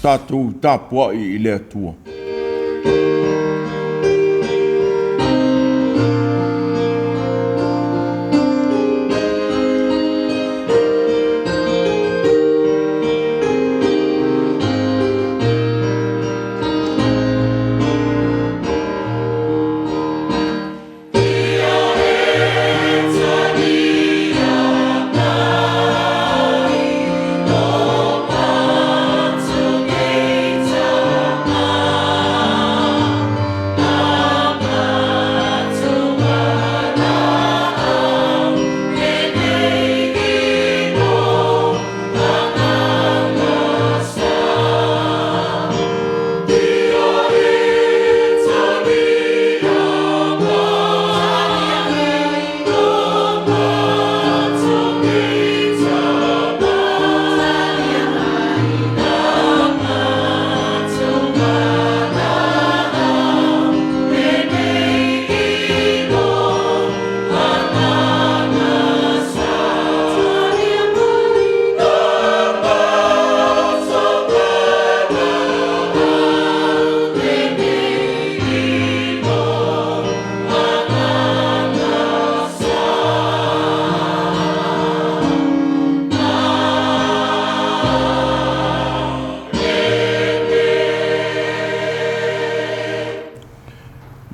Tatou tapuai i le Atua.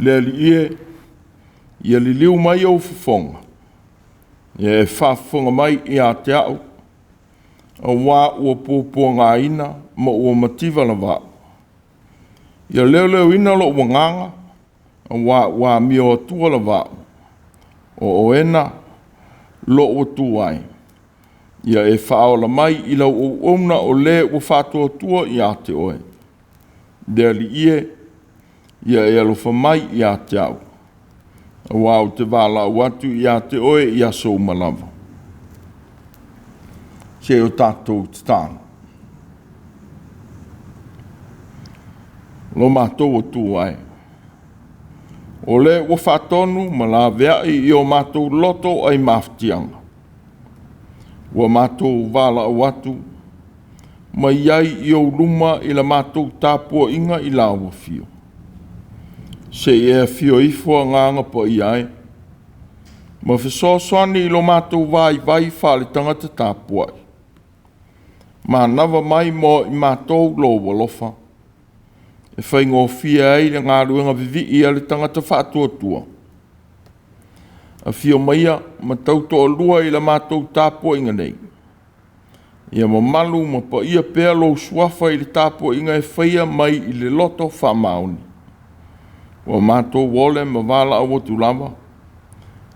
Le Alii e, ia liliu mai ou fofoga, ia e faafofoga mai ia te au, auā ua puapuagaina ma ua mativa le vao. Ia leoleoina lou agaga, auā ua amio atua le vao, o oena lou Atua e. Ia e faaola mai i lau auauna o le ua faatuatua ia te oe. Le Alii e, ia e alofa mai ia te au, auā ou te valaau atu ia te oe i aso uma lava. Se o tatou tatalo. Lo matou Atua e, o le ua faatonu ma laveai i o matou loto ai mafatiaga, ua matou valaau atu ma i ai i ou luma i la matou tapuaiga i lau afio. Se i e afio ifo Agaga Paia e, ma fesoasoani i lo matou vaivai faale-tagata tapuai. Manava mai mo i matou lou alofa, e faigofie ai le galuega vivii a le tagata faatuatua. Afio maia ma tautoalua i la matou tapuaiga nei, ia mamalu ma paia pea lou Suafa i le tapuaiga e faia mai i le loto faamaoni. Ua matou ole ma valaau atu lava,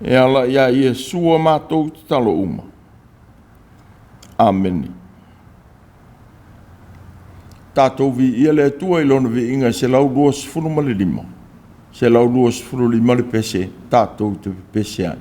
e ala ia Iesu a matou tatalo uma. Amene. Tatou viia le Atua i Lona viiga e 125, 125 le pese tatou te pepese ai.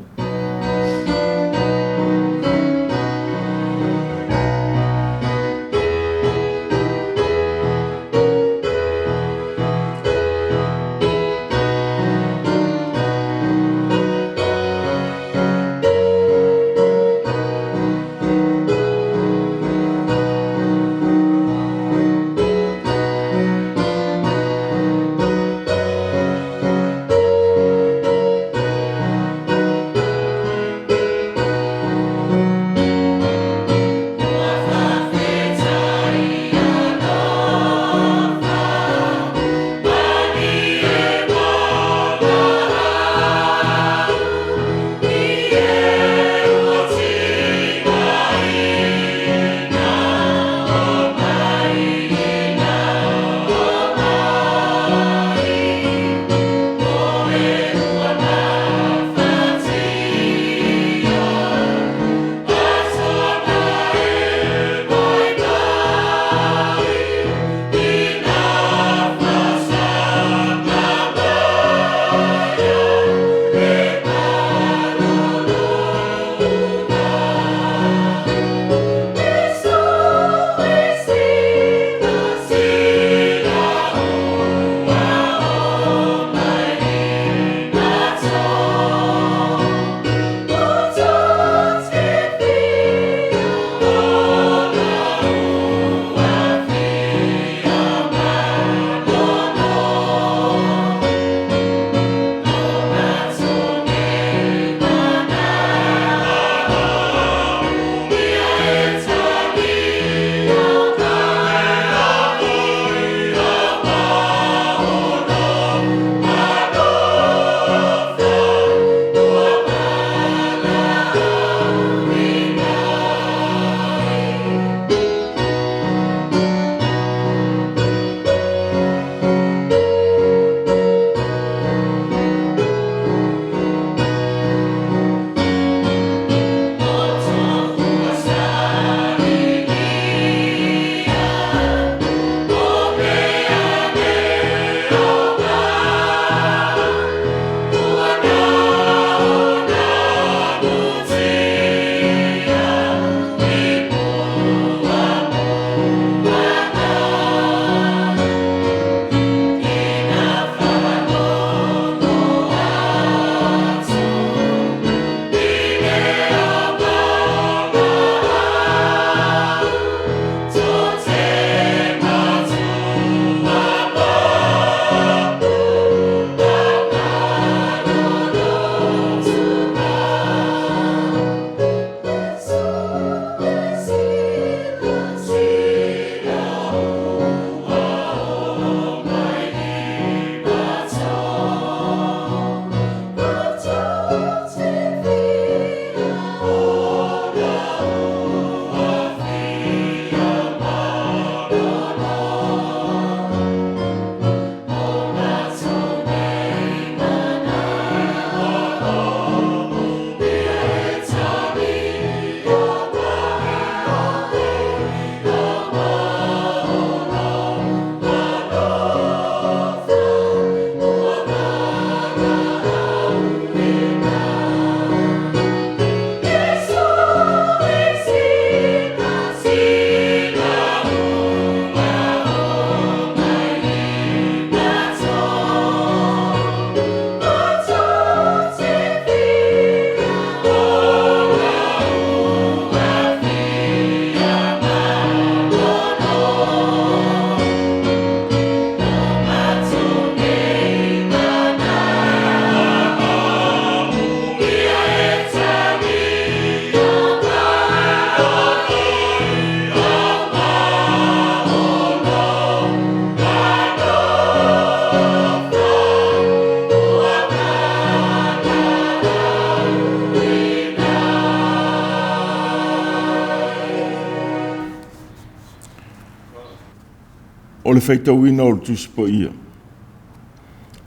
o le faitauina o le Tusi Paia.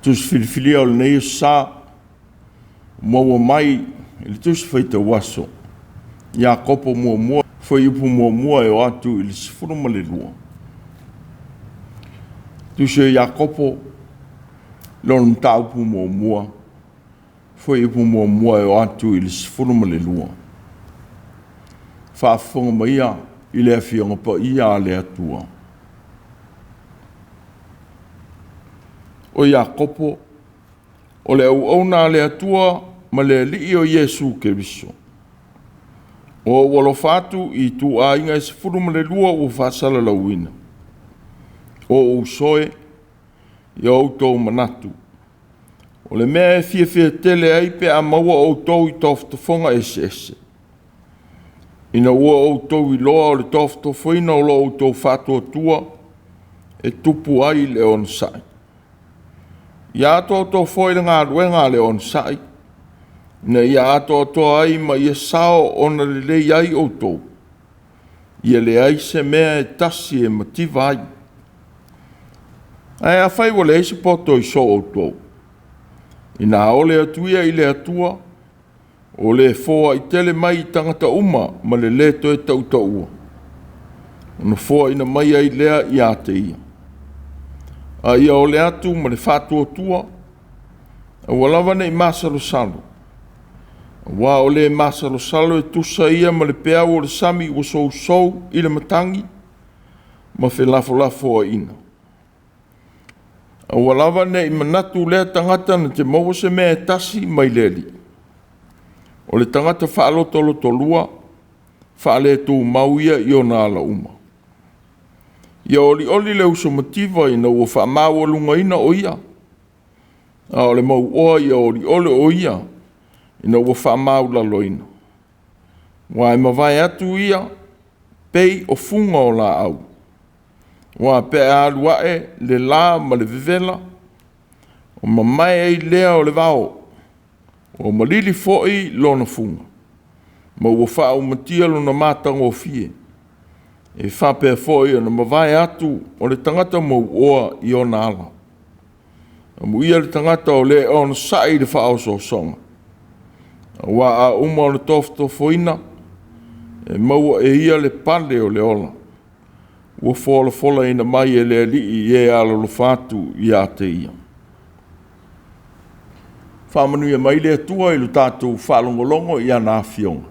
Tusi filifilia o lenei aso sa, maua mai i le Tusi Faitau Aso, Iakopo 1, fuaiupu 1 e oo atu i le 12. Tusi o Iakopo, lona mataupu 1, fuaiupu 1 e oo atu i le 12. Faafofoga maia i le Afioga Paia a le Atua. O Iakopo, o le auauna a le Atua ma le Alii o Iesu Keriso. O ou alofa atu i ituaiga e 12 ua faasalalauina. O ou uso e, ia outou manatu, o le mea e fiafia tele ai pe a maua outou i tofotofoga eseese, ina ua outou iloa o le tofotofoina o lo outou faatuatua e tupu ai le onosai. Ia atoatoa foi le galuega a le onosai, ina ia atoatoa ai ma ia sao ona lelei ai outou, ia leai se mea e tasi e mativa ai. Ae afai ua leai se poto i so outou, ina ole atu ia i le Atua, o le foai tele mai i tagata uma ma le lē toe tautaua, ona foaina mai ai lea ia te ia. A ia ole atu ma le faatuatua, aua lava ne i masalosalo, aua o le masalosalo e tusa ia ma le peau o le sami ua sousou i le matagi ma felafolafoaiga. Aua lava ne i manatu lea tagata na te maua se mea e tasi mai le Alii. O le tagata faalotolotolua, faaletumau ia i ona ala uma. Ia olioli le uso mativa ina ua faamaualugaina o ia, a o le mauoa ia olioli o ia ina ua faamaualaloina. Aua e mavae atu ia pei o fuga o laau, aua pe a alu ae le la ma le vevela, o mamae ai lea o le vao, ua malili foi lona fuga, ma ua faaumatia lona matagofie. E faapea foi ona mavae atu o le tagata mauoa i ona ala. Amuia le tagata o le onosai i le faaosoosoga, aua a uma ona tofotofoina, e maua e ia le pale o le ola, ua folafolaina mai e le Alii i e alolofa atu ia te ia. Faamanuia mai le Atua i lo tatou faalogologo i ana afioga,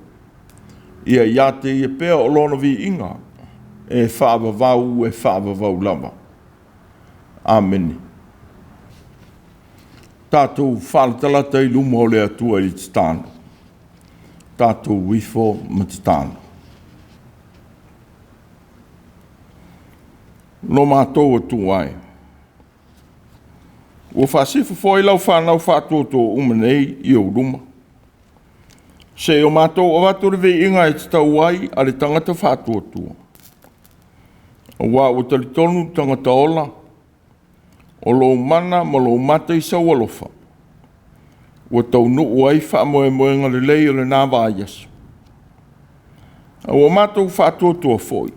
ia ia te ia pea o lona viiga e faavavau e faavavau lava. Amene. Tatou faalatalata i luma o le Atua i le tatalo. Tatou ifo ma tatalo. Lo matou Atua e, ua faasifo foi lau fanau faatuatua uma nei i ou luma, se i o matou avatu le viiga e tatau ai a le tagata faatuatua. Aua ua talitonu le tagata ola, o lou mana ma lou mataisau alofa, ua taunuu ai faamoemoega lelei o lena vaiaso. A ua matou faatuatua foi,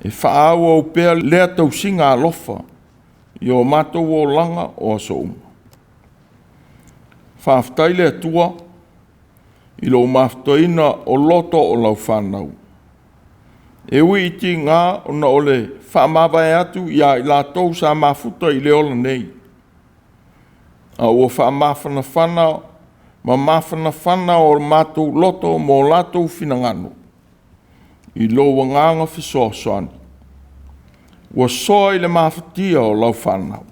e faaauau pea lea tausiga alofa i o matou olaga o aso uma. Faafetai le Atua i lou mafutaina o loto o lau fanau. E ui i tiga ona o le faamavae atu ia i latou sa mafuta i le ola nei, a ua faamafanafana ma mafanafana o matou loto mo latou finagalo i lou agaga fesoasoani, ua soa i le mafatia o lau fanau.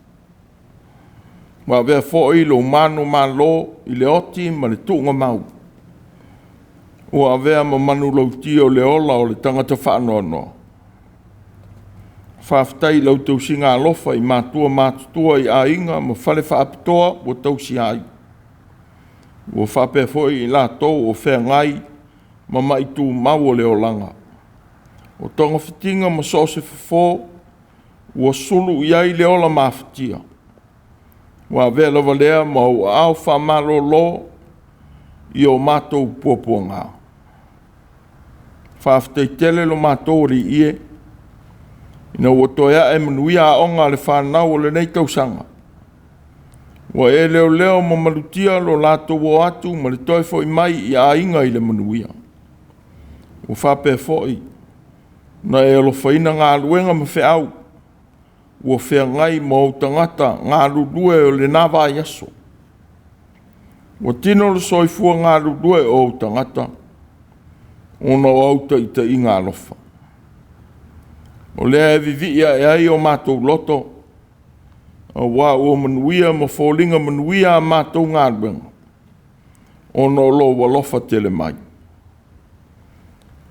Ua avea foi lou manumalo i le oti ma le tuugamau, ua avea ma manulauti o le ola o le tagata faanoanoa. Faafetai i lau tausiga alofa i matua matutua i aiga ma fale faapitoa ua tausia ai. Ua faapea foi i latou o feagai ma mai tumau o le olaga, o togafitiga ma so o se fofo ua sulu i ai le ola mafatia. Ua avea lava lea ma ou aao faamalolo i o matou puapuaga. Faafetai tele lo matou Alii e, Ina ua toe ae manuia aoga a le fanau o lenei tausaga, ua e leoleo ma malutia lo latou o atu ma le toe foi mai i aiga i le manuia. Ua faapea foi ona e alofaina galuega ma feau ua feagai ma ou tagata galulue o lena vaiaso. Ua tino le soifua galulue o ou tagata ona o au taitaiga alofa. O lea e vivii ae ai o matou loto, aua ua manuia ma foliga manuia a matou galuega, ona o lou alofa tele mai.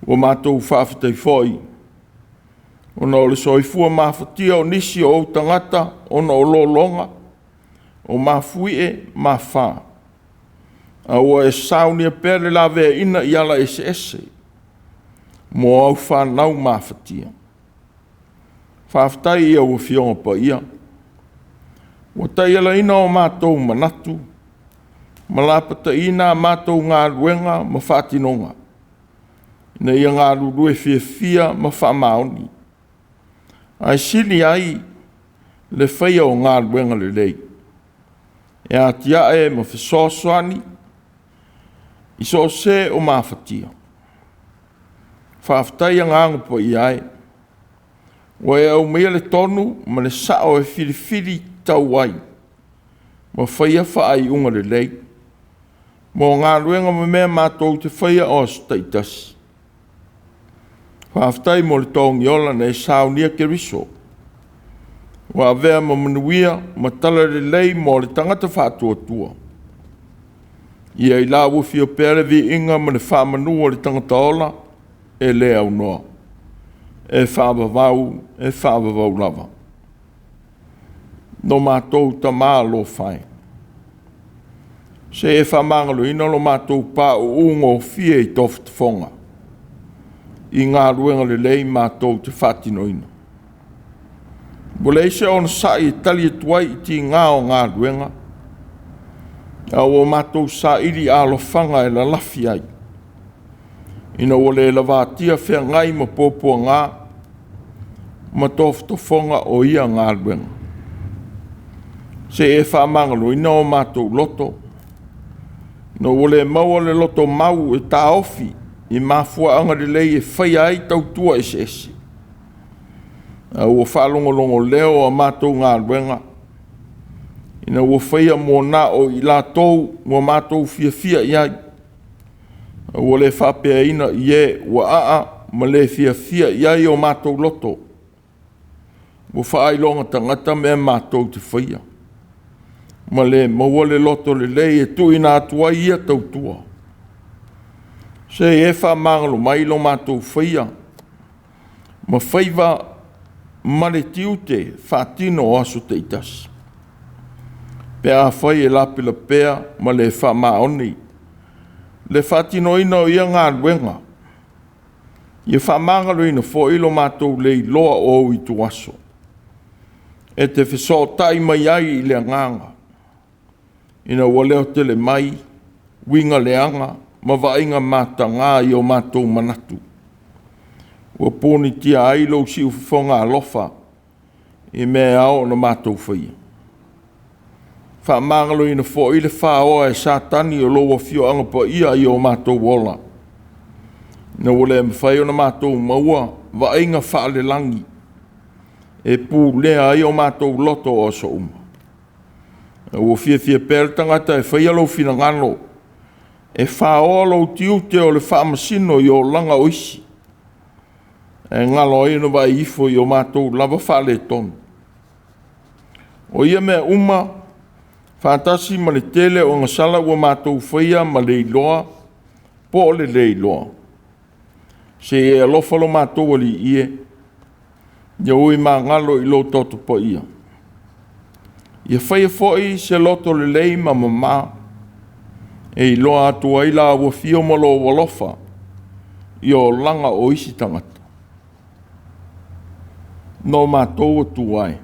Ua matou faafetai foi ona o le soifua mafatia o nisi o ou tagata ona o lologa, o mafuie ma afa, a ua e saunia pea le laveaiina i ala eseese mo au fanau mafatia. Faafetai i au Afioga Paia ua taialaina o matou manatu ma lapataiina a matou galuega ma faatinoga, ina ia galulue fiafia ma faamaoni, ae sili ai le faia o galuega lelei e atiae ma fesoasoani i so o se o mafatia. Faafetai Agaga Paia e, ua e aumaia le tonu ma le sao e filifili tatau ai ma faia faaiuga lelei mo galuega ma mea matou te faia o aso taitasi. Faafetai mo le togiola na e saunia Keriso ua avea ma manuia ma talalelei mo le tagata faatuatua. Ia i lau afio pea le viiga ma le faamanu o le tagata ola e le aunoa, e faavavau, e faavavau lava. Lo matou Tama alofa e, se e faamagaloina lo matou pauu gofie i tofotofoga i galuega lelei matou te faatinoina. Ua leai se onosai e tali atu ai i tiga o galuega, a ua matou saili alofaga e lalafi ai, ina ua le lavatia feagai ma puapuaga ma tofotofoga o ia galuega. Se i e faamagaloina o matou loto, ina ua le maua le loto mau e taofi i mafuaaga lelei e faia ai tautua eseese, a ua faalogologo leo a matou galuega ina ua faia mo na o i latou ua matou fiafia i ai, a ua le faapeaina i e ua aa ma le fiafia i ai o matou loto. Ua faailoga tagata mea matou te faia, ma le maua le loto lelei e tuuina atu ai ia tautua. Se i e faamagalo mai lo matou faia ma faiva ma le tiute faatino o aso taitasi, pe afai e lapelapea ma le faamaoni le faatinoina o ia galuega. Ia faamagaloina foi lo matou le iloa o ou ituaso, e te fesootai mai ai i le agaga, ina ua leotele mai uiga leaga ma vaaiga mataga i o matou manatu, ua ponitia ai lou siufofoga alofa i mea e ao ona matou faia. Faamagaloina foi le faoa e Satani o lou afioaga paia i o matou ola, ina ua le mafai ona matou maua vaaiga faalelagi e pulea ai o matou loto o aso uma. Ua fiafia pea le tagata e faia lou finagalo, e faoa lou tiute o le faamasino i olaga o isi, ae galo ai ona vaai ifo i o matou lava faaletonu. O ia mea uma faatasi ma le tele o agasala ua matou faia ma le iloa po o le le iloa, se i e alofa lo matou Alii e, ia ui magalo i lou toto paia. Ia faia foi se loto lelei ma mamā e iloa atu ai lau afio ma lou alofa i olaga o isi tagata. No matou Atua e,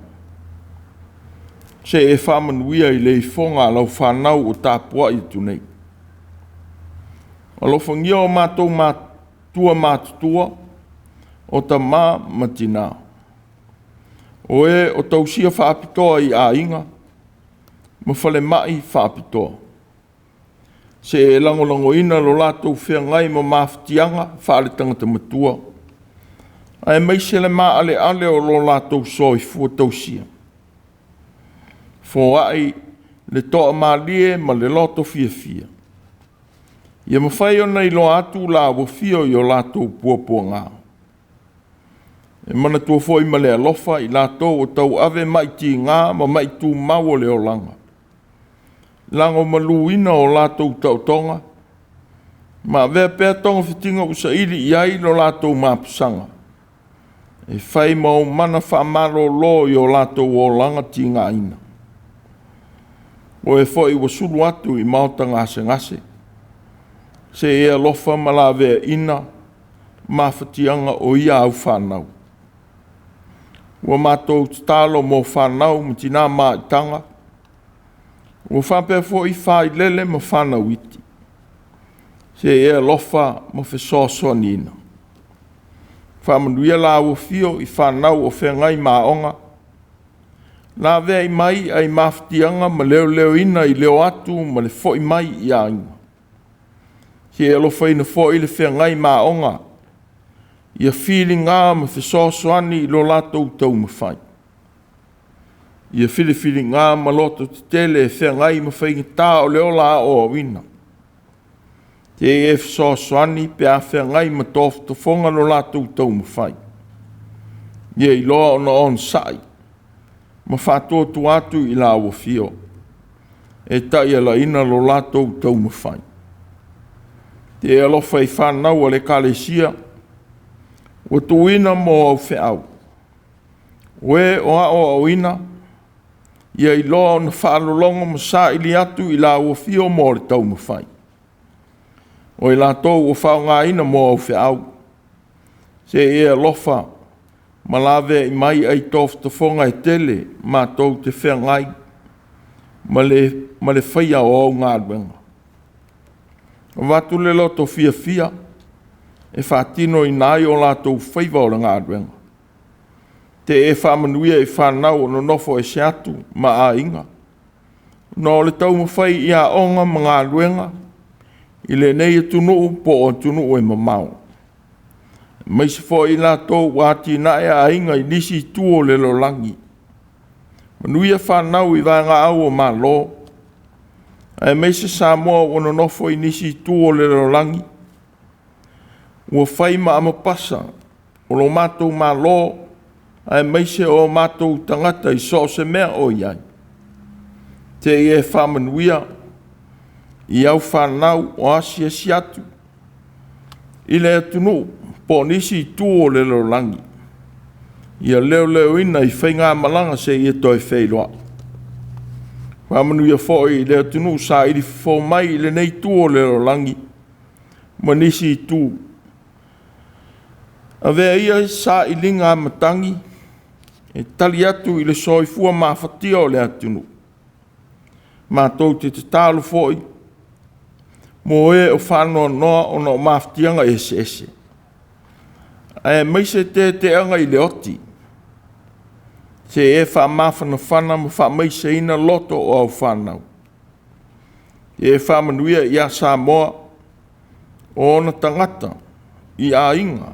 se e faamanuia i le ifoga a lau fanau o tapuai atu nei. Alofagia o matou matua matutua, o tama ma tina, O e o tausia faapitoa i aiga ma falemai faapitoa. Se e lagolagoina lo latou feagai ma mafatiaga faaletagata matua, aemaise le maaleale o lo latou soifua tausia. Foai le toamalie ma le loto fiafia, ia mafai ona iloa atu la ua afio i o latou puapuaga. E manatua foi ma le alofa i latou o tauave mai tiga ma mai tumau o le olaga, lagomaluina o latou taotoga ma avea pea togafitiga ua saili i ai lo latou mapusaga e fai ma omana faamalolo i o latou olaga tigaina. O e foi ua sulu atu i maota gasegase, se i e alofa ma laveaina mafatiaga o ia au fanau. Ua matou tatalo mo fanau ma tina maitaga, ua faapea foi failele ma fanau iti, se i e alofa ma fesoasoaniina. Faamanuia lau afio i fanau o feagai ma aoga, laveai mai ai mafatiaga ma leoleoina i le o atu ma le foi mai i aiga. Se i alofaina foi le feagai ma aoga, ia filiga ma fesoasoani i lo latou taumafai. Ia filifiliga ma loto tetele e feagai ma faigata o le ola aoaoina. Se i e fesoasoani pe a feagai ma tofotofoga lo latou taumafai. Ia iloa ona onosai ma faatuatua atu i lau afio e taialaina lo latou taumafai. E alofa i fanau a le Ekalesia ua tuuina mo au feau, o e o aoaoina, ia iloa ona faalologo ma saili atu i lau afio mo le taumafai. O i latou ua faaaogaina mo au feau, se i e alofa ma laveai mai ai tofotofoga e tele matou te feagai ma le faia o au galuega. Avatu le loto fiafia e faatinoina ai o latou faiva o le galuega. Te e faamanuia i fanau o nonofo ese atu ma aiga, ona o le taumafai i aoga ma galuega i lenei atunuu po o atunuu e mamao, aemaise foi i latou ua atinae aiga i nisi itu o le lalolagi. Manuia fanau i vaegaau o Malo, aemaise Samoa ua nonofo i nisi itu o le lalolagi, ua fai ma amapasa o lo matou Malo aemaise o matou tagata i so o se mea o i ai. Se i e faamanuia i au fanau o asiasi atu i le atunuu po o nisi itu o le lalolagi, ia leoleoina i faigamalaga seia toe feiloai. Faamanuia foi i le atunuu saili fofo mai i lenei itu o le lalolagi ma nisi itu. Avea ia sailiga matagi e tali atu i le soifua mafatia o le atunuu. Matou te tatalo foi mo e o faanoanoa ona o mafatiaga eseese, aemaise teteaga i le oti. Se e faamafanafana ma faamaiseina loto o au fanau. Ia e faamanuia ia Samoa, o ona tagata i aiga,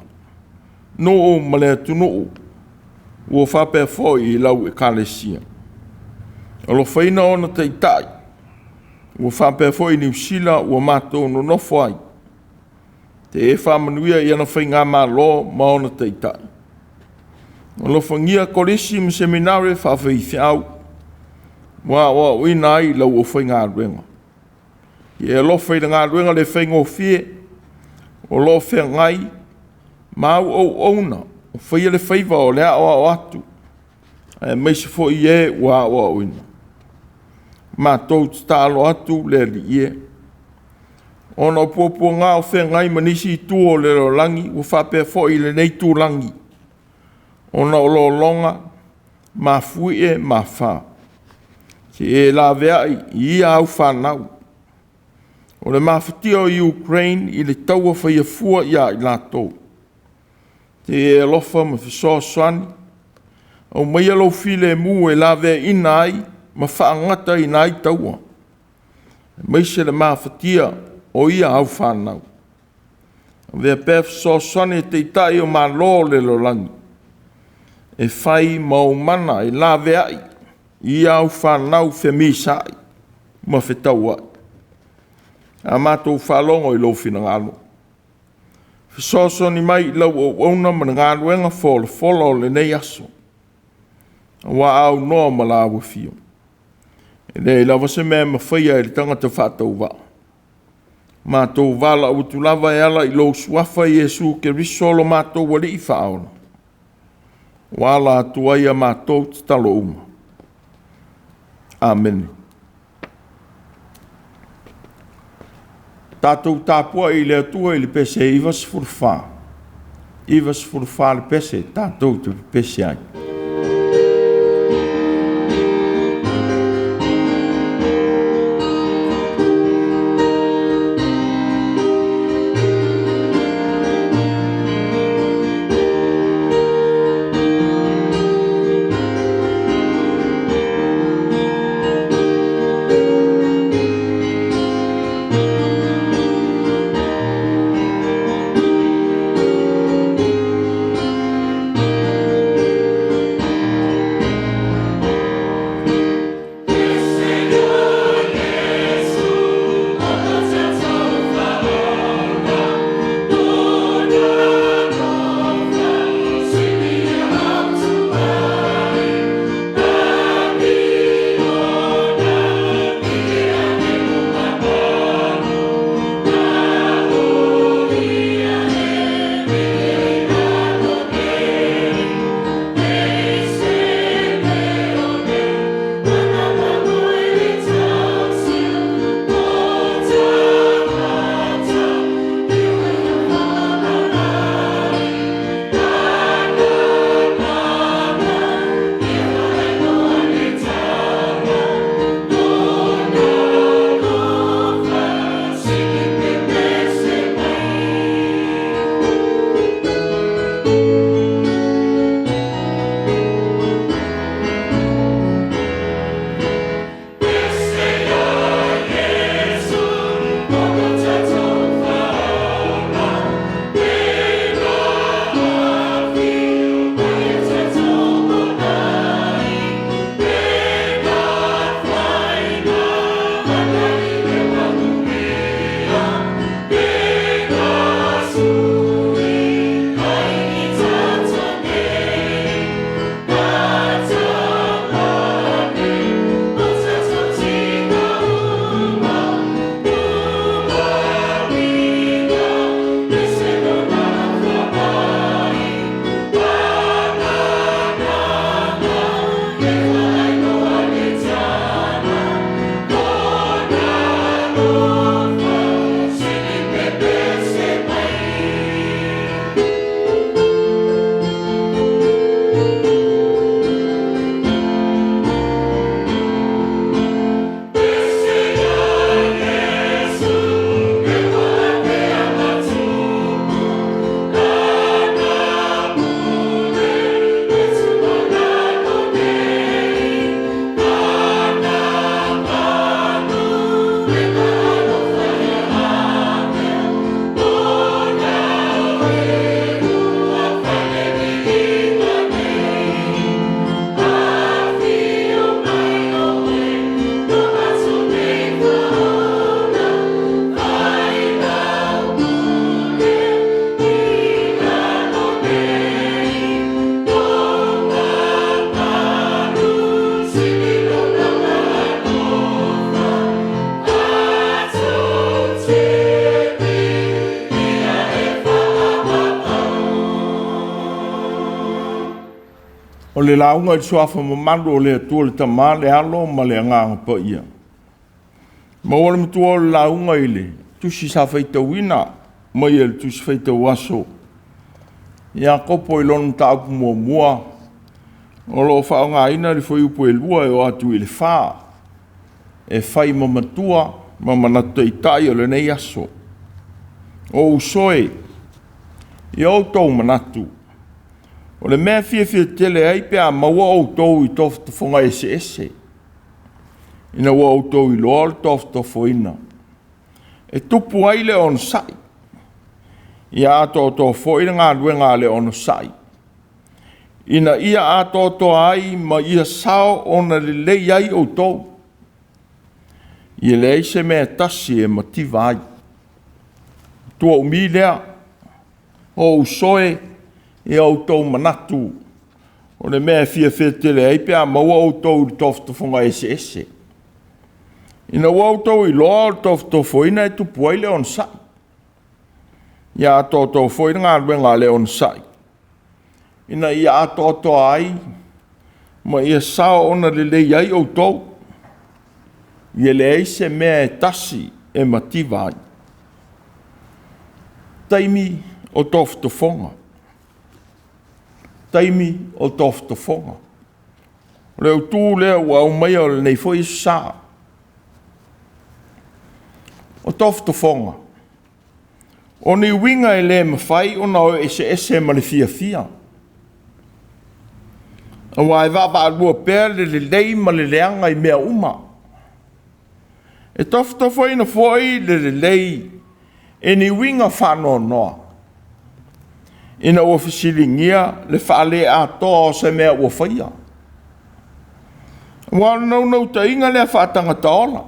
nuu ma le atunuu, ua faapea foi i lau ekalesia. Alofaina ona taitai, ua faapea foi Niu Sila ua matou nonofo ai. E faamanuia i ana faigamalo ma ona taitai. Alofagia Kolisi ma Seminare faafaifeau ua aoaoina ai lau aufaigaluega. Ia e alofa i le galuega le faigofie o lo o feagai ma au auauna o faia le faiva o le aoao atu, aemaise foi e ua aoaoina. Matou tatalo atu le Alii e, ona o puapuaga o feagai ma nisi itu o le lalolagi ua faapea foi i lenei itulagi, ona o lologa mafuie ma afa. Se i e laveai i ia au fanau. O le mafatia o Ukraine i le taua faia fua ia i latou. Se i e alofa ma fesoasoani Aumaia lou filemu e laveaiina ai ma faagataina ai taua, aemaise le mafatia o ia aufanau. Avea pea fesoasoani e Taitai o Malo o le lalolagi e fai ma omana e laveai i ia aufanau femisaai ma fetauai. A matou faalogo i lou finagalo, fesoasoani mai i lau auauna ma le galuega folafola o lenei aso, ua aunoa ma lau afio. E leai lava se mea e mafaia e le tagata faatauvaa, matou valaau atu lava e ala i lou Suafa Iesu Keriso lo matou Alii Faaola, ua ala atu ai a matou tatalo uma. Amene. Tatou tapuai i le Atua i le pese 94, 94 le pese tatou te pepese ai. O le lauga i le suafa mamalu o le Atua le Tama, le Alo ma le Agaga Paia. Maua le matua o le lauga i le tusi sa faitauina mai e le tusi faitau aso Iakopo i lona mataupu muamua, o lo o faaaogaina le fuaiupu e 2 e oo atu i le 4 e fai ma matua ma manatu taitai o lenei aso. O uso e, ia outou manatu, O le mea e fiafia tele ai pe a maua outou i tofotofoga eseese, ina ua outou iloa o le tofotofoina e tupu ai le onosai, ia atoatoa foi le galuega a le onosai, ina ia atoatoa ai ma ia sao ona lelei ai outou, ia leai se mea e tasi e mativa ai. Matua umi lea o ou uso e, ia outou manatu o le mea e fiafia tele ai pe a maua outou i le tofotofoga eseese. Ina ua outou iloa o le tofotofoina e tupu ai le onosai, ia atoatoa foi le galuega a le onosai, ina ia atoatoa ai ma ia sao ona lelei ai outou, ia leai se mea e tasi e mativa ai. Taimi o tofotofoga. Taimi o tofotofoga. O le autu lea ua aumaia o lenei foi aso sa. O tofotofoga, o ni uiga e le mafai ona o eseese ma le fiafia, aua e vaavaalua pea le lelei ma le leaga i mea uma. E tofotofoina foi le lelei e ni uiga faanoanoa, ina ua fesiligia le faaleatoa o se mea ua faia. Aua o le naunautaiga lea faatagata ola,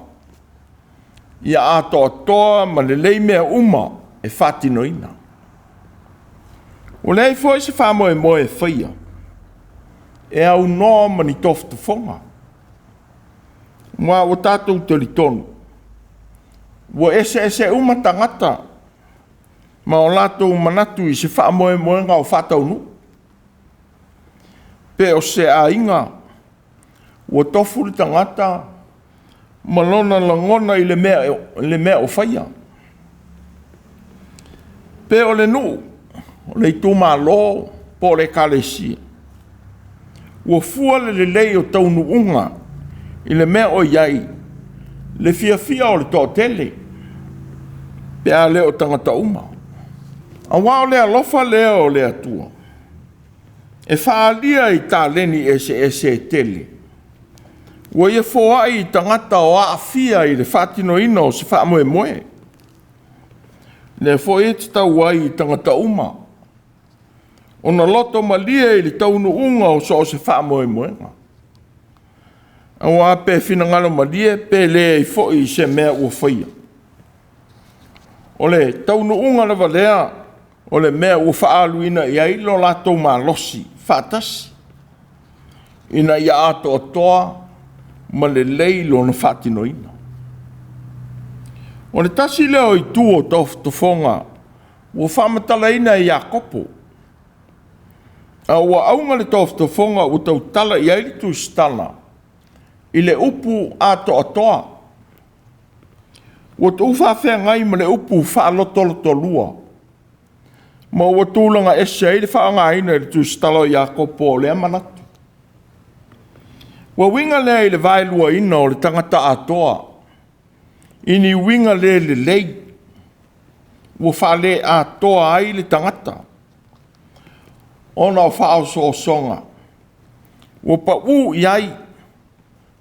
ia atoatoa ma lelei mea uma e faatinoina. Ua leai foi se faamoemoe e faia e aunoa ma ni tofotofoga, aua ua tatou talitonu ua eseese uma tagata ma o latou manatu i se faamoemoega o faataunuu. Pe o se aiga ua tofu le tagata ma lona lagona i le mea o faia. Pe o le nuu, o le itumalo po o le ekalesia, ua fua le lelei o taunuuga i le mea o i ai le fiafia o le toatele, pe a le o tagata uma. Aua o le alofa lea o le Atua e faaalia i taleni eseese e tele, ua ia foai i tagata o aafia i le faatinoina o se faamoemoe. Lea foi e tatau ai i tagata uma ona loto malie i le taunuuga o so o se faamoemoega, aua pe finagalo malie pe leai foi i se mea ua faia, o le taunuuga lava lea o le mea ua faaaluina i ai lo latou malosi faatasi, ina ia atoatoa ma lelei lona faatinoina. O le tasi lea o itu o tofotofoga ua faamatalaina e Iakopo, a ua auga le tofotofoga ua tautala i ai le tusitala i le upu atoatoa, ua tuufaafeagai ma le upu faalotolotolua, ma ua tulaga ese ai le faaaogaina i le tusitala o Iakopo o lea manatu. Ua uiga lea i le vaeluaina o le tagata atoa i ni uiga le lelei ua faaleatoa ai le tagata ona o faaosoosoga ua pau i ai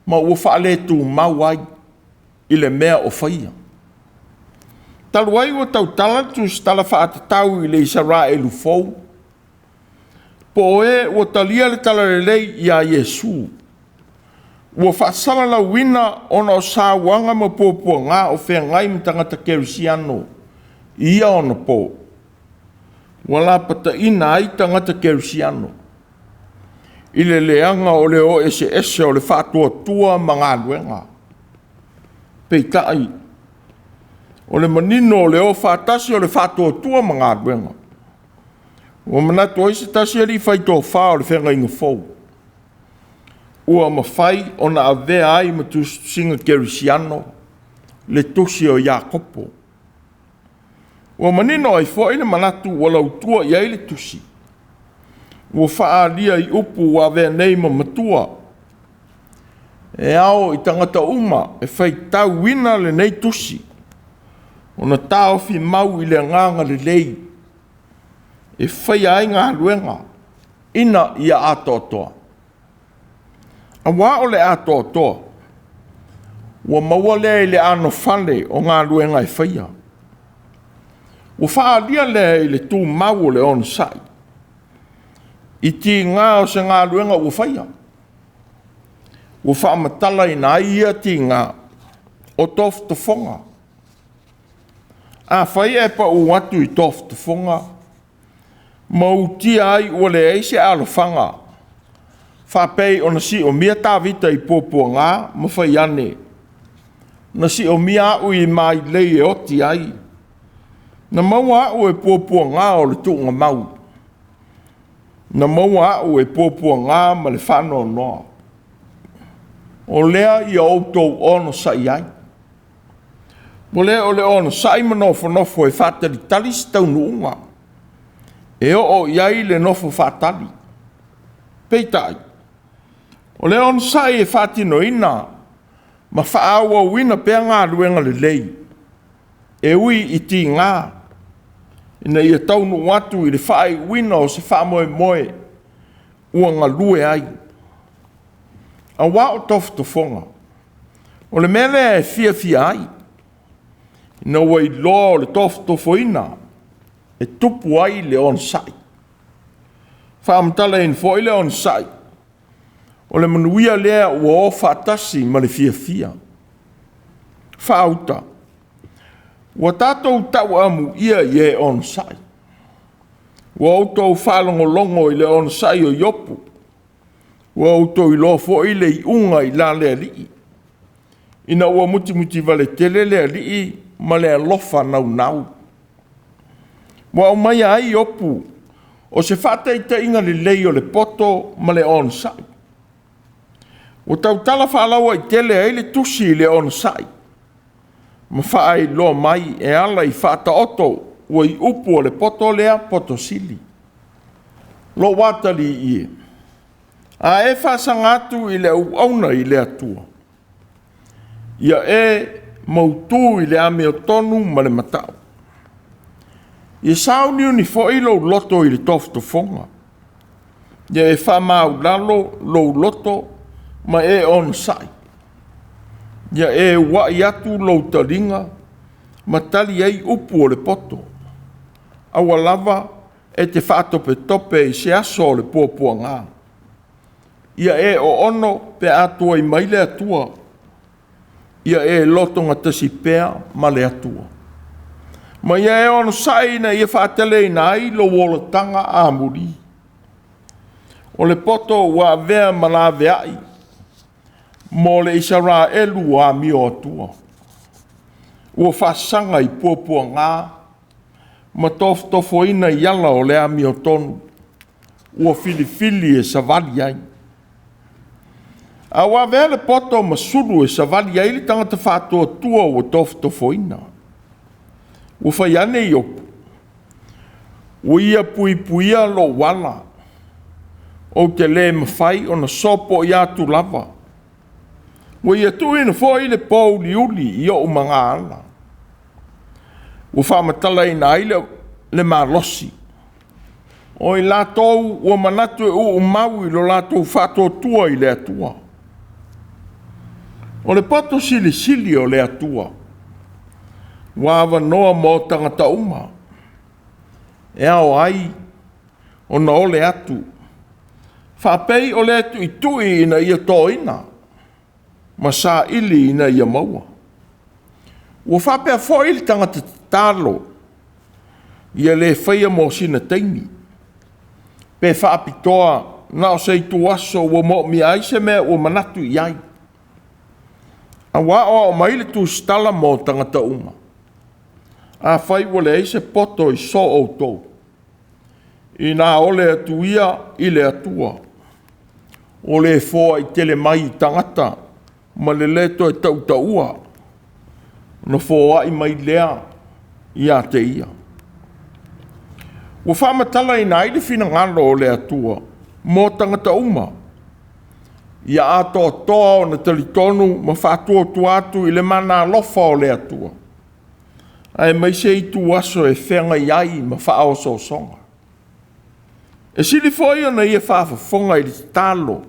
ma ua faaletumau ai i le mea o faia. Talu ai ua tautala le tusitala faatatau i le Isaraelu fou, po o e ua talia le talalelei ia Iesu, ua faasalalauina ona o sauaga ma puapuaga o feagai ma tagata kerisiano i ia ona po, ua lapataiina ai tagata kerisiano i le leaga o le o eseese o le faatuatua ma galuega. Peitai, o le manino o le o faatasi o le faatuatua ma galuega, ua manatu ai se tasi alii faitofa o le Feagaiga Fou, ua mafai ona avea ai ma tusitusiga kerisiano le tusi o Iakopo. Ua manino ai foi le manatu ua lautua i ai le tusi, ua faaalia i upu ua avea nei ma matua, e ao i tagata uma e faitauina lenei tusi, ona taofi mau i le agaga lelei e faia ai galuega. ina ia atoatoa. Auā o le atoatoa, ua maua lea i le anofale o galuega e faia. Ua faaalia lea i le tumau o le onosai, i tiga o se galuega ua faia. Ua faamatalaina ai ia tiga o tofotofoga. Afai ae pau atu i tofotofoga ma utia ai ua leai se alofaga, faapei ona siomia Tavita i puapuaga ma fai ane, “Na siomia au i mailei e oti ai, na maua au e puapuaga o le tuugamau, na maua au e puapuaga ma le faanoanoa.” O lea ia outou onosai ai. O lea o le onosai ma nofonofo e faatalitali se taunuuga e oo i ai le nofo faatali. Peitai, o le onosai e faatinoina ma faaauauina pea galuega lelei, e ui i tiga, ina ia taunuu atu i le faaiuina o se faamoemoe ua galue ai. Aua o tofotofoga, o le mea lea e fiafia ai, ina ua iloa o le tofotofoina e tupu ai le onosai. Faamatalaina foi le onosai, o le manuia lea ua o faatasi ma le fiafia. Faauta, ua tatou tauamuia i e onosai. Ua outou faalogologo i le onosai o Iopu, ua outou iloa foi le iuga i la le alii, ina ua mutimutivale tele le alii ma le alofa naunau. Ua aumaia ai Iopu o se faataitaiga lelei o le poto ma le onosai. Ua tautala faalauaitele ai le tusi i le onosai ma faailoa mai e ala i faataoto ua i upu o le poto lea poto sili. Lou atalii e, a e faasaga atu i le auauna i le Atua, ia e mautu i le amiotonu ma le matau. Ia sauniuni foi lou loto i le tofotofoga, ia e faamaualalo lou loto ma e onosai. Ia e uai atu lou taliga ma tali ai upu o le poto. Aua lava e te faatopetope i se aso o le puapuaga. Ia e oono pe a tuai mai le Atua. Ia e lotogatasi pea ma le Atua. Ma ia e onosai ina ia faateleina ai lou olataga amuli. O le poto ua avea ma laveai mo le Isaraelu ua amio atua. Ua faasaga i puapuaga ma tofotofoina i ala o le amiotonu, ua filifili e savali ai. A ua avea le poto ma sulu e savali ai le tagata faatuatua ua tofotofoina. Ua fai ane Iopu, ua ia puipuia lou ala, ou te le mafai ona sopoia atu lava. Ua ia tuuina foi le pouliuli i ou magaala. Ua faamatalaina ai le malosi o i latou ua manatu e uumau i lo latou faatuatua i le Atua. O le poto silisili o le Atua ua avanoa mo tagata uma e ao ai ona ole atu, faapei o le tuitui ina ia toina ma saili ina ia maua. Ua faapea foi le tagata tatalo, ia le faia mo sina taimi, pe faapitoa na o se ituaso ua moomia ai se mea ua manatu i ai. Ua aoao mai le tusitala mo tagata uma. Afai ua leai se poto i so outou, ina ole atu ia i le Atua, o le foai tele mai i tagata ma le lē toe tautaua, ona foai mai lea ia te ia. Ua faamatalaina ai le finagalo o le Atua mo tagata uma, ia atoatoa ona talitonu ma faatuatua atu i le mana alofa o le Atua, aemaise ituaso e feagai ai ma faaosoosoga. E sili foi ona ia faafofoga i le tatalo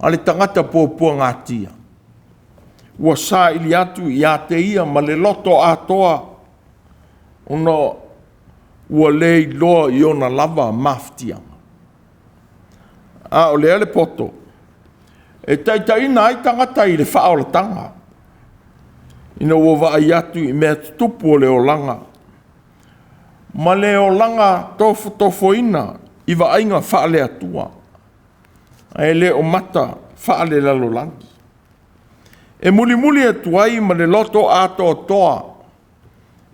a le tagata puapuagatia, ua saili atu ia te ia ma le loto atoa, ona ua le iloa i ona lava mafatiaga. A o lea le poto e taitaiina ai tagata i le faaolataga, ina ua vaai atu i mea tutupu o le olaga, ma le olaga tofotofoina i vaaiga faale-Atua, ae le o mata faale-lalolagi. E mulimuli atu ai ma le loto atoatoa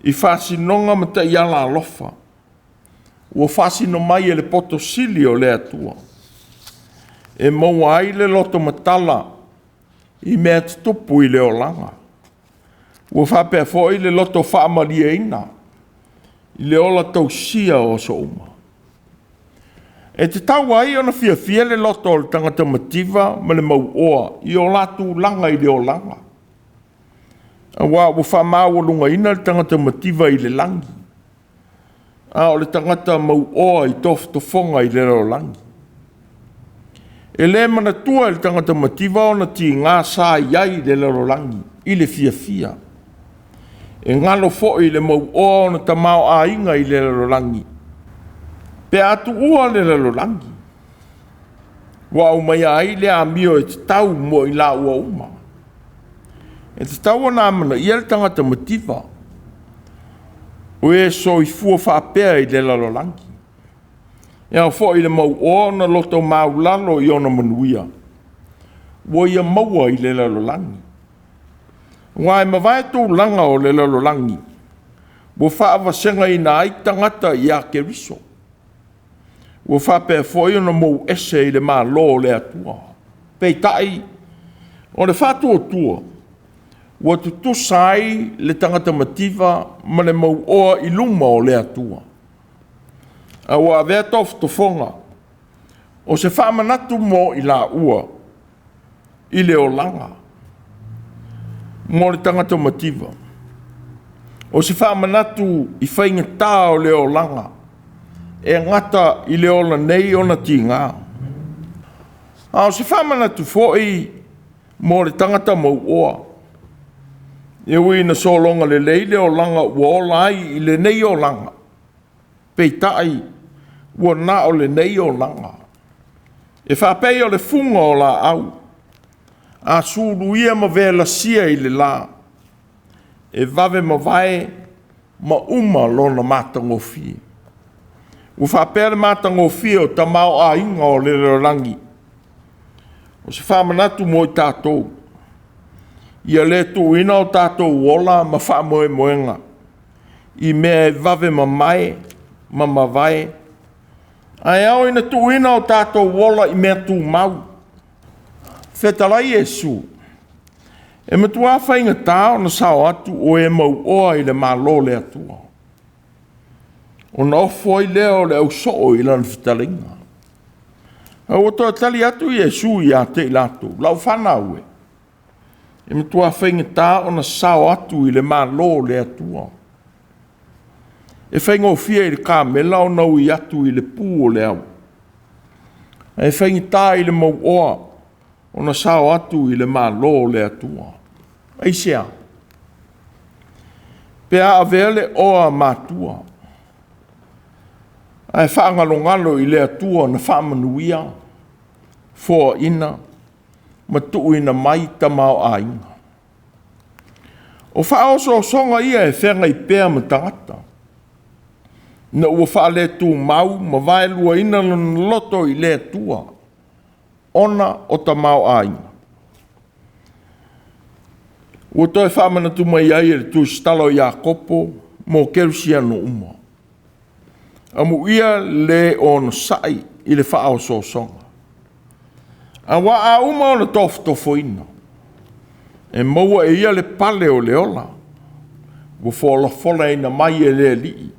i faasinoga ma taiala alofa, ua faasino mai e le poto sili o le Atua, e maua ai le loto matala i mea tutupu i le olaga. Ua faapea foi le loto faamalieina i le ola tausia o aso uma. E tatau ai ona fiafia le loto o le tagata mativa ma le mauoa i o la tulaga i le olaga, aua ua faamaualugaina le tagata mativa i le lagi, a o le tagata mauoa i tofotofoga i le lalolagi. E le manatua e le tagata mativa ona tiga sa i ai i le lalolagi i le fiafia. E galo foi le mauoa ona tamaoaiga i le lalolagi, pe a tuua le lalolagi, ua aumaia ai le amio e tatau mo i laua uma. E tatau ona amanaia le tagata mativa, o e soifua faapea i le lalolagi. E ao foi i le mauoa ona loto maulalo i ona manuia, ua ia maua i le lalolagi. Aua e mavae tulaga o le lalolagi, ua faavasegaina ai tagata ia Keriso, ua faapea foi ona mou ese i le Malo o le Atua. Peitai, o le faatuatua ua tutusa ai le tagata mativa ma le mauoa i luma o le Atua. A ua avea tofotofoga o se faamanatu mo i laua i le olaga mo le tagata mativa, o se faamanatu i faigata o le olaga e gata i le ola nei ona tiga, a o se faamanatu foi mo le tagata mauoa, e ui ina sologa lelei le olaga ua ola ai i lenei olaga, peitai ua na o lenei olaga. E faapei o le fuga o laau, a suluia ma velasia i le la, e vave mavae ma uma lona matagofie. Ua faapea le matagofie o tamaoaiga o le lalolagi, o se faamanatu mo i tatou, ia le tuuina o tatou ola ma faamoemoega i mea e vave mamae ma mavae, ae ao ina tuuina o tatou ola i mea tumau. Fetalai Iesu, e matua faigata ona sao atu o e mauoa i le Malo o le Atua, ona ofo ai lea o le ausoo i lana fetalaiga. A ua toe tali atu Iesu ia te i latou, lau fanau e, e matua faigata ona sao atu i le Malo o le Atua. E faigofie i le kamela ona ui atu i le pu o le ao, ae faigata i le mauoa ona sao atu i le Malo o le Atua. Aisea? Pe a avea le oa matua ae faagalogalo i le Atua na faamanuia, foaina ma tuuina mai tamaoaiga. O faaosoosoga ia e feagai pea ma tagata, ina ua faaletumau ma vaeluaina lona loto i le Atua ona o tamaoaiga. Ua toe faamanatu mai ai e le tusitala o Iakopo mo kerisiano uma. Amuia le onosai i le faaosoosoga. Aua a uma ona tofotofoina, e maua e ia le pale o le ola, ua folafolaina mai e le Alii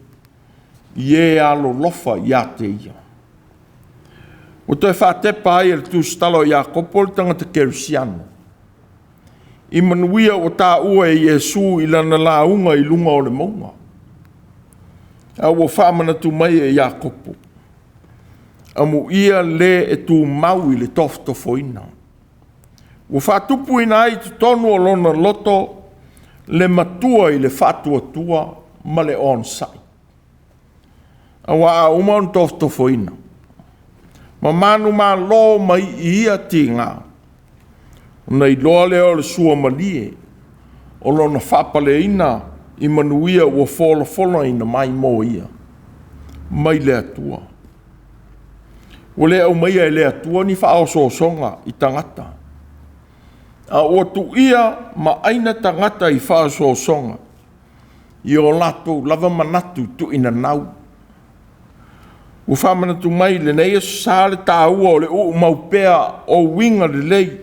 i e alolofa ia te ia. Ua toe faatepa ai e le tusitala o Iakopo le tagata kerisiano i manuia ua taua e Iesu i lana lauga i luga o le mauga. A ua faamanatu mai e Iakopo, Amuia le e tumau i le tofotofoina. Ua faatupuina ai i totonu o lona loto le matua i le faatuatua ma le onosai. Aua a uma ona tofotofoina, ma manumalo mai i ia tiga, ona iloa lea o le suamalie o lona faapaleina i manuia ua folafolaina mai mo ia mai le Atua. Ua le aumaia e le Atua ni faaosoosoga i tagata, a ua tuia ma aina tagata i faaosoosoga i o latou lava manatu tuuinanau. Ua faamanatu mai i lenei Aso Sa le taua o le uumau pea o uiga lelei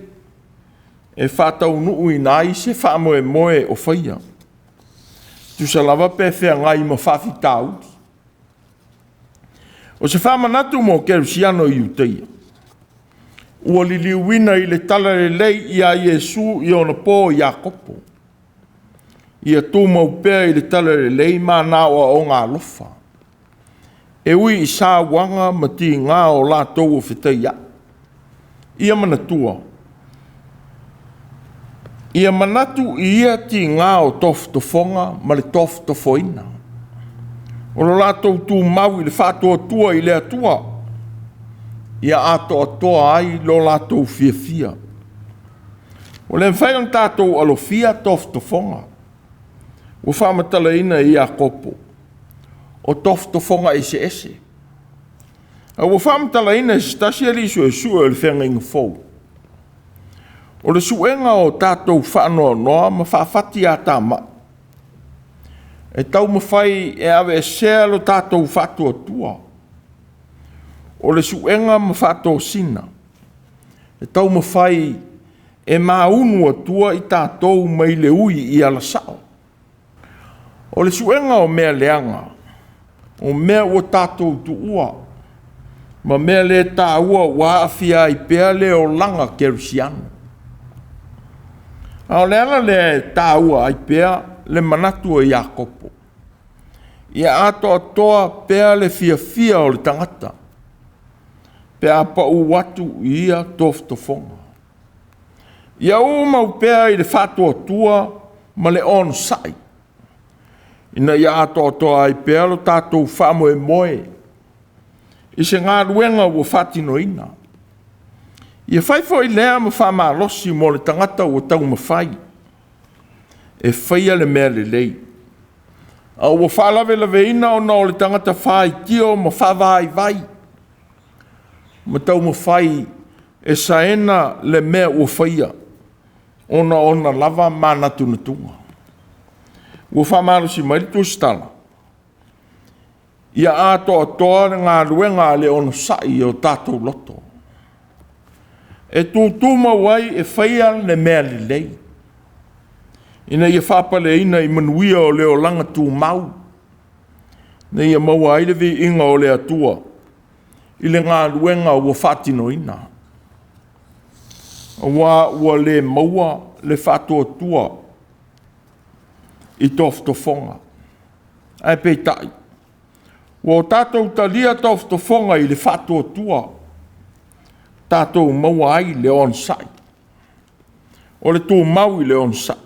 e faataunuuina ai se faamoemoe o faia, tusa lava pe feagai ma faafitauli. O se faamanatu mo kerisiano i Iuteia, ua liliuina i le talalelei ia Iesu i ona po Iakopo, ia tumau pea i le talalelei ma na aoaoga alofa, e ui i sauaga ma tiga o latou ua fetaiai. Ia manatua, ia manatu i ia tiga o tofotofoga ma le tofotofoina, o lo latou tumau i le faatuatua i le Atua, ia atoatoa ai lo latou fiafia. Ua le mafai ona tatou alofia tofotofoga ua faamatalaina e Iakopo, o tofotofoga eseese. A ua faamatalaina e se tasi alii suesue o le Feagaiga Fou, o le suega o tatou faanoanoa ma faafatiatamai, e taumafai e aveesea lo tatou faatuatua. O le suega ma faatosina, e taumafai e maunu atua i tatou mai le ui i alasao. O le suega o mea leaga, o mea ua tatou tuua, ma mea le taua ua aafia ai pea le olaga kerisiano. A o le ala lea e taua ai pea le manatu o Iakopo, ia atoatoa pea le fiafia o le tagata pe a pau atu i ia tofotofoga. Ia umau pea i le faatuatua ma le onosai, ina ia atoatoa ai pea lo tatou faamoemoe i se galuega ua faatinoina. Ia fai foi lea ma faamalosi mo le tagata ua taumafai e faia le mea lelei, a ua faalavelaveina ona o le tagata faitio ma faavaivai, ma taumafai e saena le mea ua faia, ona o ona lava manatunatuga. Ua faamalosi mai le tusitala, ia atoatoa le galuega a le onosai i o tatou loto, e tutumau ai e faia le mea lelei, ina ia faapaleina i manuia o le olaga tumau, ina ia maua ai le viiga o le Atua i le galuega ua faatinoina. Aua ua le maua le faatuatua i tofotofoga, ae peitai ua o tatou talia tofotofoga i le faatuatua, tatou maua ai le onosai. O le tumau i le onosai,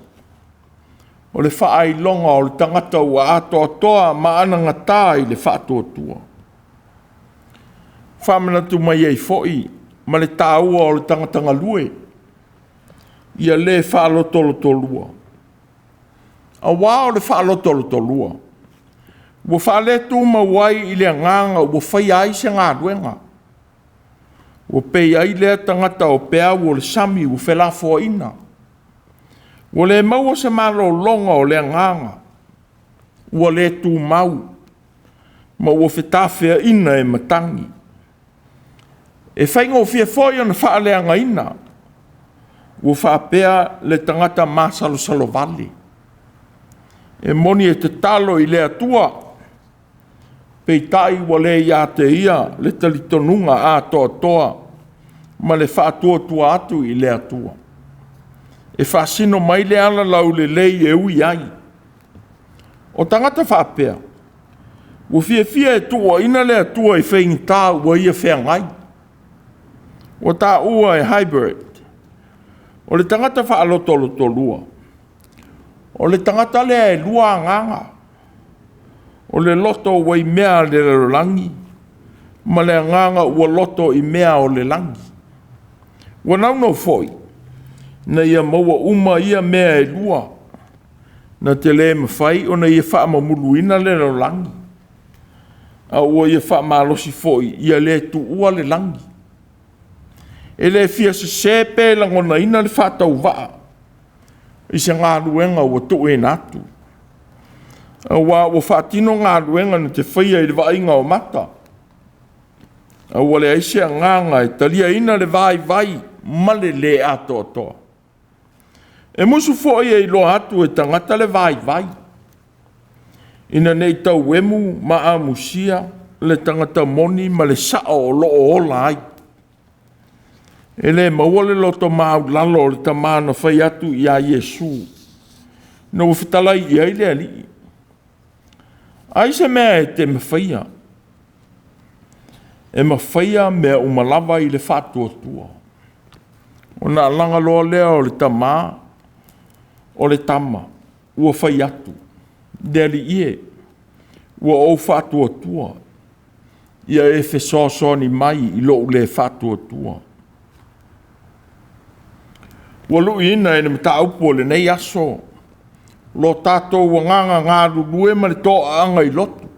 o le faailoga o le tagata ua atoatoa ma anagata i le faatuatua. Faamanatu mai ai foi ma le taua o le tagata galue, ia le faalotolotolua, aua o le faalotolotolua ua faaletumau ai i le agaga ua faia ai se galuega, ua pei ai lea tagata o peau o le sami ua felafoaiina, ua le maua se malologa o le agaga, ua le tumau ma ua fetafeaina e matagi. E faigofie foi ona faaleagaina, ua faapea le tagata masalosalo vale. E moni e tatalo i le Atua, peitai ua le ia te ia le talitonuga atoatoa ma le faatuatua atu i le Atua. E faasino mai le ala laulelei e ui ai. O tagata faapea, Ua fiafia e tuuaina le Atua i faigata ua ia feagai. Ua taua e hybrid. O le tagata faalotolotolua, o le tagata lea e lua agaga. O le loto ua i mea a le lalolagi ma le agaga ua loto i mea o le lagi. Ua naunau foi ina ia maua uma ia mea e lua, na te le mafai ona ia faamamuluina le lalolagi, a ua ia faamalosi foi ia le tuua le lagi. E le fia sese pe lagonaina le faatauvaa i se galuega ua tuuina atu, aua ua faatino galuega na te faia i le vaaiga o mata, a ua leai se agaga e taliaina le vaivai ma le le atoatoa. E musu foi e iloa atu e tagata le vaivai, ina ne i tauemu ma amusia le tagata moni ma le sao o lo o ola ai. E le maua le loto maualalo o le tama na fai atu ia Iesu, ina ua fetalai i ai le Alii, “Ai se mea e te mafaia?” E mafaia mea uma lava i le faatuatua. Ona alaga loa lea o le tama o le tama ua fai atu, “Le Alii e, ua ou faatuatua, ia e fesoasoani mai i lou le faatuatua.” Ua luiina e le mataupu o lenei aso lo tatou agaga galulue ma le toaaga i lotu.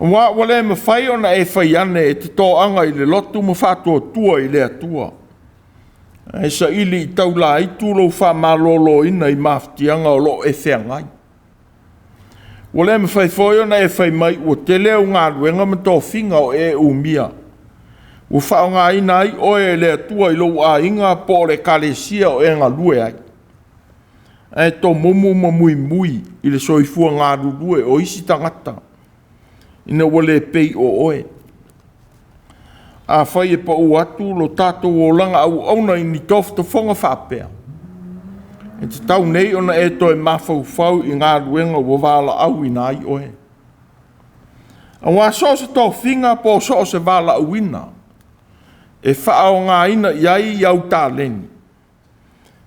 Aua ua le mafai ona e fai ane e te toaga i le lotu ma faatuatua i le Atua, ae saili i taulaitu lou faamaloloina i mafatiaga o lo o e feagai. Ua le mafai foi ona e fai mai ua tele au galuega ma tofiga o e umia, ua faaaogaina ai oe e le Atua i lou aiga po o le ekalesia o e galue ai, ae tomumu ma muimui i le soifua galulue o isi tagata ina ua le pei o oe. Afai e pau atu lo tatou olaga auauna i ni tofotofoga faapea, e tatau nei ona e toe mafaufau i galuega ua valaauina ai oe. Aua so o se tofiga po o so o se valaauina e faaaogaina i ai au taleni,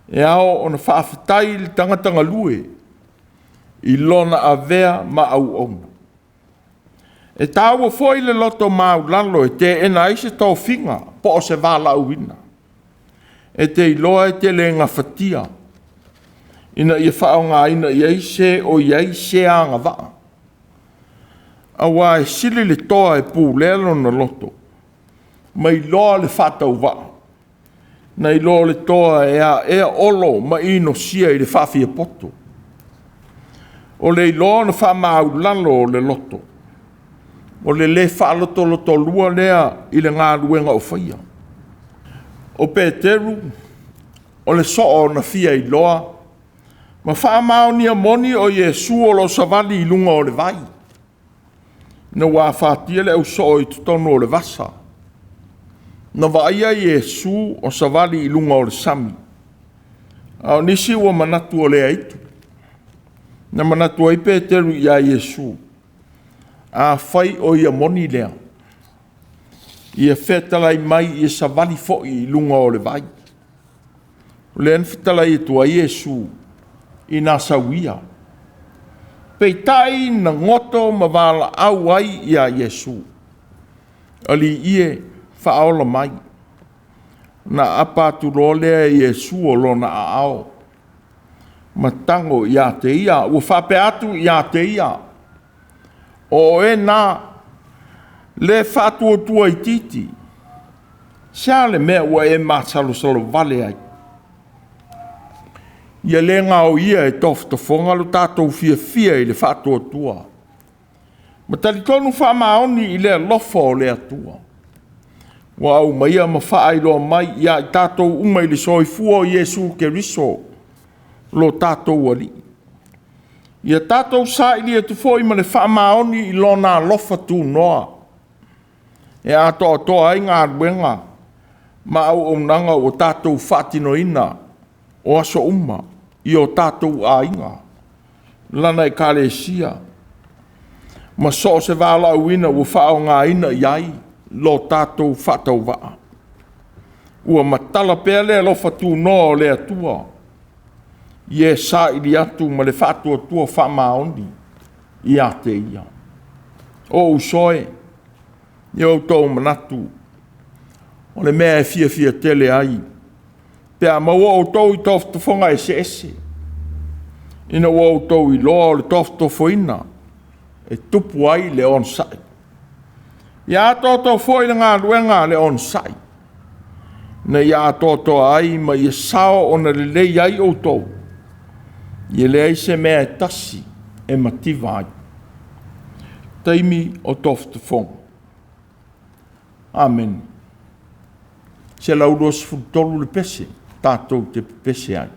e ao ona faafetai le tagata galue i lona avea ma auauna. E taua foi le loto maualalo e teena ai se tofiga po o se valaauina. E te iloa e te le gafatia ina ia faaaogaina i ai se o i ai se agavaa, aua e sili le toa e pulea lona loto ma iloa le faatauvaa, nai lo le toa e aea olo ma inosia i le faafiapoto. O le iloa ona faamaualalo o le loto, o le le faalotolotolua lea i le galuega o faia. O Peteru, o le soo na fia iloa ma faamaonia moni o Iesu o lo o savali i luga o le vai, ina ua afatia le ausoo i totonu o le vasa. Na vaaia Iesu o savali i luga o le sami, a o nisi ua manatu o le aitu. Na manatu ai Peteru ia Iesu, afai o ia moni lea, ia fetalai mai ia savali foi i luga o le vai. O lea na fetalai atu ai Iesu, ina sau ia. Peitai na goto ma valaau ai ia Iesu, “Alii e, faaola mai.” Na aapa atu loa lea e Iesu o lona aao ma tago ia te ia, ua faapea atu ia te ia, “O oe na le faatuatua itiiti, se a le mea ua e masalosalo vale ai?” Ia le gaoia e tofotofoga lo tatou fiafia i le faatuatua, ma talitonu faamaoni i le alofa o le Atua, ua aumaia ma faailoa mai ia i tatou uma i le soifua o Iesu Keriso lo tatou Alii. Ia tatou saili atu foi ma le faamaoni i Lona alofa tunoa, e atoatoa ai galuega ma auaunaga ua tatou faatinoina o aso uma i o tatou aiga, Lana Ekalesia. Ma so o se valaauina ua faaaogaina i ai lo tatou faatauvaa, ua matala pea le alofa tunoa o le Atua i e saili atu ma le faatuatua faamaoni ia te Ia. O uso e, ia outou manatu, o le mea e fiafia tele ai pe a maua outou i tofotofoga eseese, ina ua outou iloa o le tofotofoina e tupu ai le onosai. Ia atoatoa foi le galuega a le onosai, ina ia atoatoa ai ma ia sao ona lelei ai outou, ia leai se mea e tasi e mativa ai. Taimi o tofotofoga. Amene. 123 le pese tatou te pepese ai.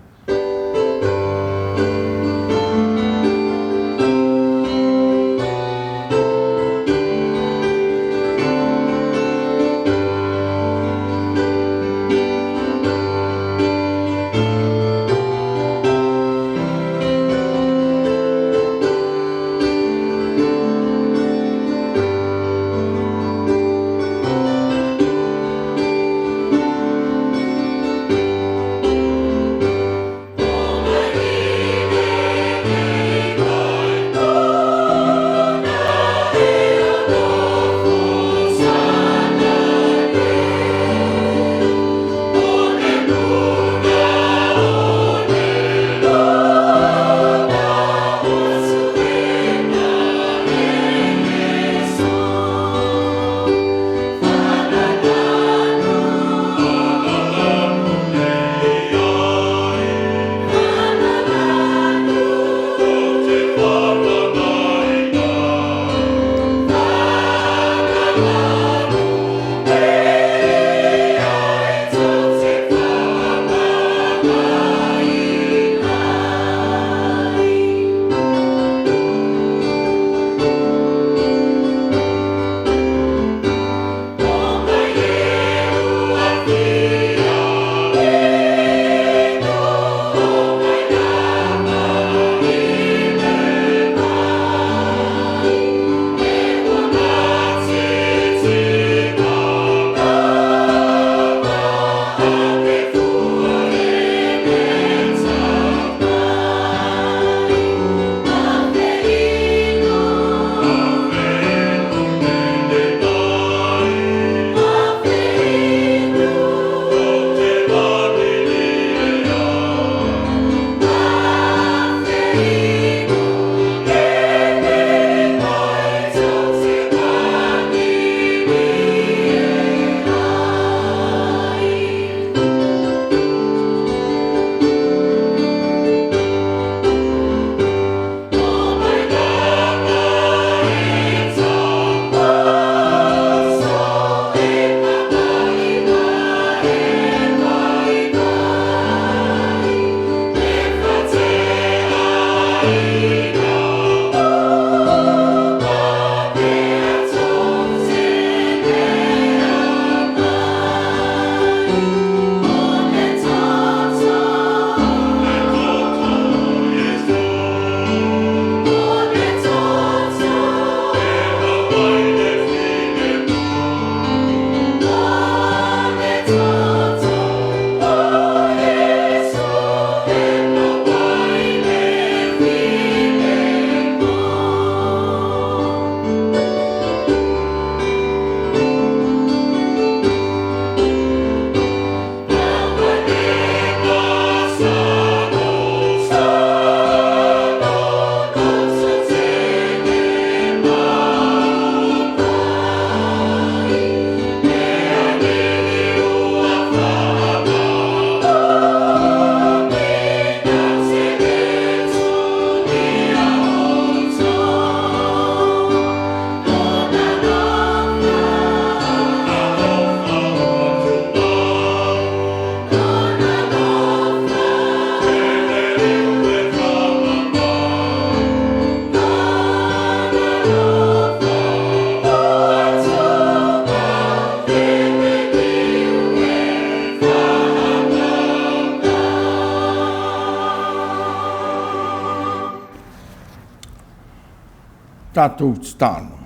Tatou tatalo.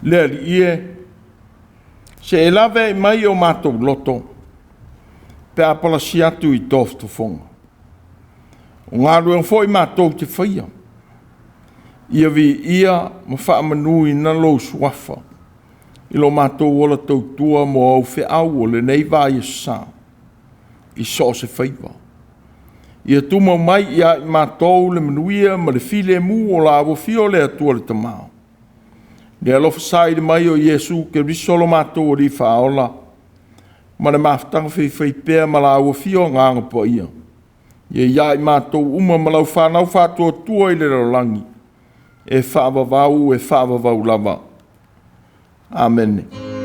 Le Alii e, se e lave ai mai o matou loto, pe a palasi atu i tofotofoga. O galuega foi matou te faia, ia viia ma faamanuina lou suafa i lo matou ola tautua mo au feau o lenei vaiaso sa i so o se faiva. Ia tumau mai ia i matou le manuia ma le filemu o la ua afio le Atua le Tama. Le alofa saili mai o Iesu Keriso lo matou Alii Faaola, ma le mafutaga faifaipea ma la ua afio Agaga Paia, ia ia i matou uma ma lau fanau faatuatua i le lalolagi, e faavavau, e faavavau lava. Amene.